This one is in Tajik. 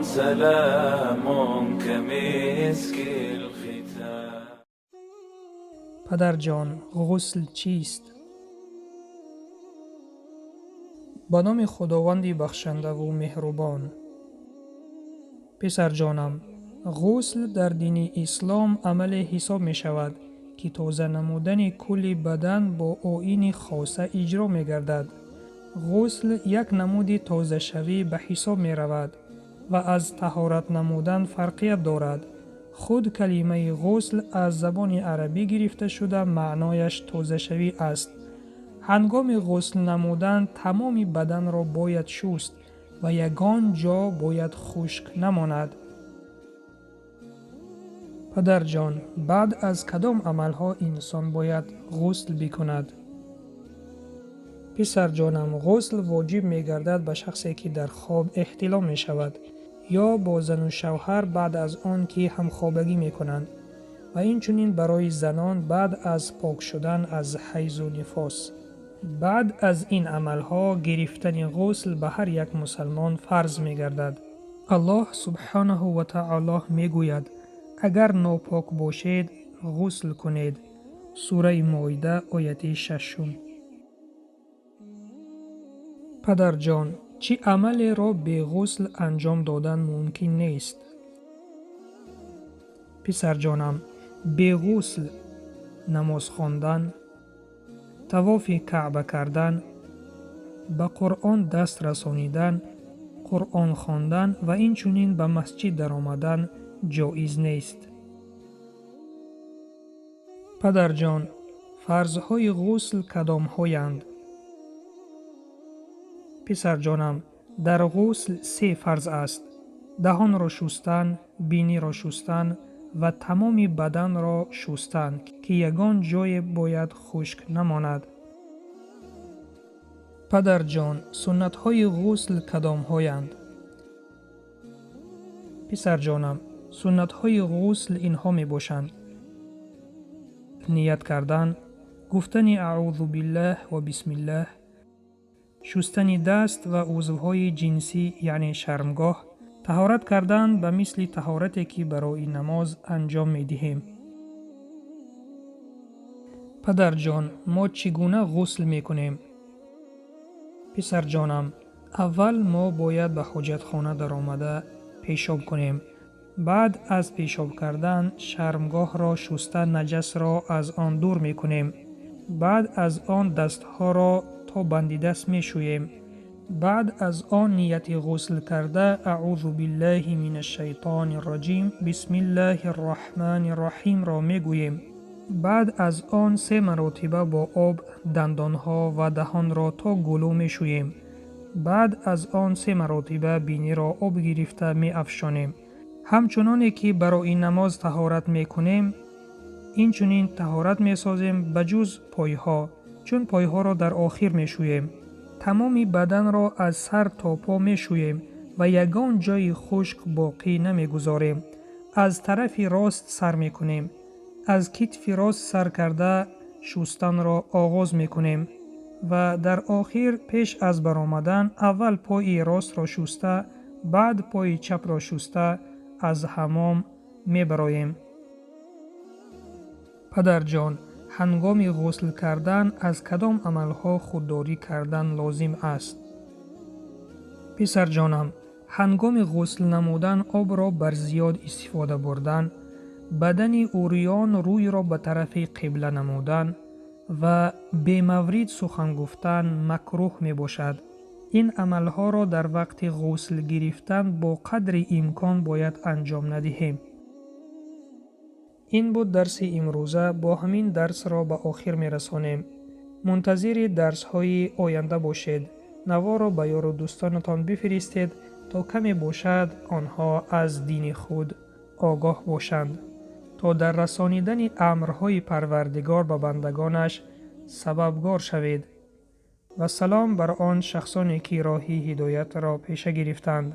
سلام كمسك الختام. Падарҷон, ғусл чист? Ба номи Худованди бахшандаву меҳрубон. Писарҷонам, ғусл дар дини ислом амале ҳисоб мешавад, ки тоза намудани кулли бадан бо оини хоса иҷро мегардад. Ғусл як намуди тозашавӣ ба ҳисоб меравад ва аз таҳорат намудан фарқият дорад. Худ калимаи ғусл аз забони арабӣ гирифта шуда, маънояш тозашавӣ аст. Ҳангоми ғусл намудан тамоми баданро бояд шуст ва ягон ҷо бояд хушк намонад. Падарҷон, баъд аз кадом амалҳо инсон бояд ғусл бикунад? Писарҷонам, ғусл воҷиб мегардад ба шахсе, ки дар хоб эҳтилом мешавад ё бо зану шавҳар баъд аз он ки ҳамхобагӣ мекунанд ва инчунин барои занон баъд аз пок шудан аз ҳайзу нифос. Баъд аз ин амалҳо гирифтани ғусл ба ҳар як мусалмон фарз мегардад. Аллоҳ субҳонаҳу ва таоло мегӯяд: агар нопок бошед, ғусл кунед. Сураи Моида, ояти шашум. Падарҷон, чӣ амалеро бе ғусл анҷом додан мумкин нест? Писарҷонам, бе ғусл намоз хондан, тавофи Каъба кардан, ба Қуръон даст расонидан, Қуръон хондан ва инчунин ба масҷид даромадан ҷоиз нест. Падарҷон, фарзҳои ғусл кадомҳоянд? Писарҷонам, дар ғусл се фарз аст: даҳонро шустан, биниро шустан ва тамоми баданро шустан, ки ягон ҷое бояд хушк намонад. Падарҷон, суннатҳои ғусл кадомҳоянд? Писарҷонам, суннатҳои ғусл инҳо мебошанд: ният кардан, гуфтани аъузу биллаҳ ва бисмиллаҳ, шустани даст ва узвҳои ҷинсӣ, яъне шармгоҳ, таҳорат кардан ба мисли таҳорате, ки барои намоз анҷом медиҳем. Падарҷон, мо чӣ гуна ғусл мекунем? Писарҷонам, аввал мо бояд ба ҳоҷатхона даромада пешоб кунем. Баъд аз пешоб кардан шармгоҳро шуста наҷасро аз он дур мекунем. Баъд аз он дастҳоро то банди даст мешӯем. Баъд аз он нияти ғусл карда аъузу биллаҳи мин ашшайтони рраҷим, бисмиллаҳи рраҳмани рраҳимро мегӯем. Баъд аз он се маротиба бо об дандонҳо ва даҳонро то гулӯ мешӯем. Баъд аз он се маротиба биниро об гирифта меафшонем. Ҳамчуноне ки барои намоз таҳорат мекунем, инчунин таҳорат месозем ба ҷуз пойҳо, чун пойҳоро дар охир мешӯем. Тамоми баданро аз сар то по мешӯем ва ягон ҷои хушк боқӣ намегузорем. Аз тарафи рост сар мекунем. Аз китфи рост сар карда шустанро оғоз мекунем ва дар охир пеш аз баромадан аввал пои ростро шуста, баъд пои чапро шуста аз ҳамом мебароем. Падарҷон, ҳангоми ғусл кардан аз кадом амалҳо худдорӣ кардан лозим аст? Писарҷонам, ҳангоми ғусл намудан обро бар зиёд истифода бурдан, бадани урён рӯйро ба тарафи қибла намудан ва бемаврид сухан гуфтан макрӯҳ мебошад. Ин амалҳоро дар вақти ғусл гирифтан бо қадри имкон бояд анҷом надиҳем. Ин буд дарси имрӯза. Бо ҳамин дарсро ба охир мерасонем. Мунтазири дарсҳои оянда бошед. Наворо ба ёру дӯстонатон бифиристед, то каме бошад онҳо аз дини худ огоҳ бошанд, то дар расонидани амрҳои Парвардигор ба бандагонаш сабабгор шавед. Ва салом бар он шахсоне, ки роҳи ҳидоятро пеша гирифтанд.